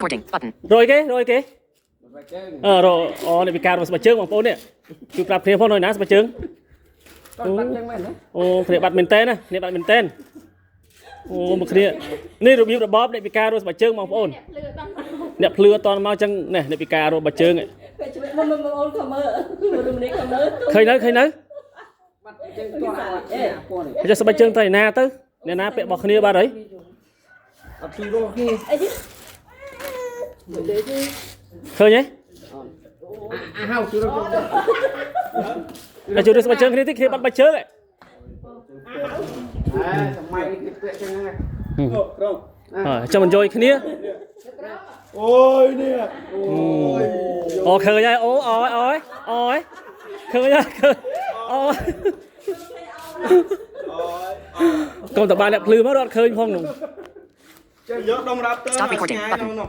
Recording. Button. រយគេរយគេ បែកជើង អឺរអូនេះពិការរកស្បែកជើងបងប្អូននេះជួយប្រាប់គ្នាផងនៅណាស្បែកជើង តោះបាត់ជើងមែនណា អូគ្នាបាត់មែនតើណាគ្នាបាត់មែនតើអូមកគ្នានេះរបៀបរបបអ្នកពិការរកស្បែកជើងបងប្អូន អ្នកភ្លឺដល់ អ្នកភ្លឺអត់តមកចឹងនេះអ្នកពិការរកស្បែកជើង ពេលជួយមកមកអូនខមើរំនេះខមើ ឃើញនៅឃើញនៅ បាត់ជើងតោះអាពណ៌នេះ ចុះស្បែកជើងទៅឯណាទៅអ្នកណាពាក់របស់គ្នាបាត់ហើយ អត់ជួយរកគ្នា អី ឃើញទេ អាហៅជួយរក តែជួយរកស្បែកជើងគ្នាតិចគ្នាបាត់ស្បែកជើងហ៎ អើសម័យនេះគេពាក់ចឹងហ្នឹង អូក្រុម ហើយចាំមិនយល់គ្នា អូយនេះអូយ អូឃើញហើយអូអយអយអយឃើញហើយឃើញអូកុំតបានអ្នកភ្លឺមករត់ឃើញផងនោះ យកដុំរ៉ាប់តើ Stop recording. ឆ្ងាយនោះ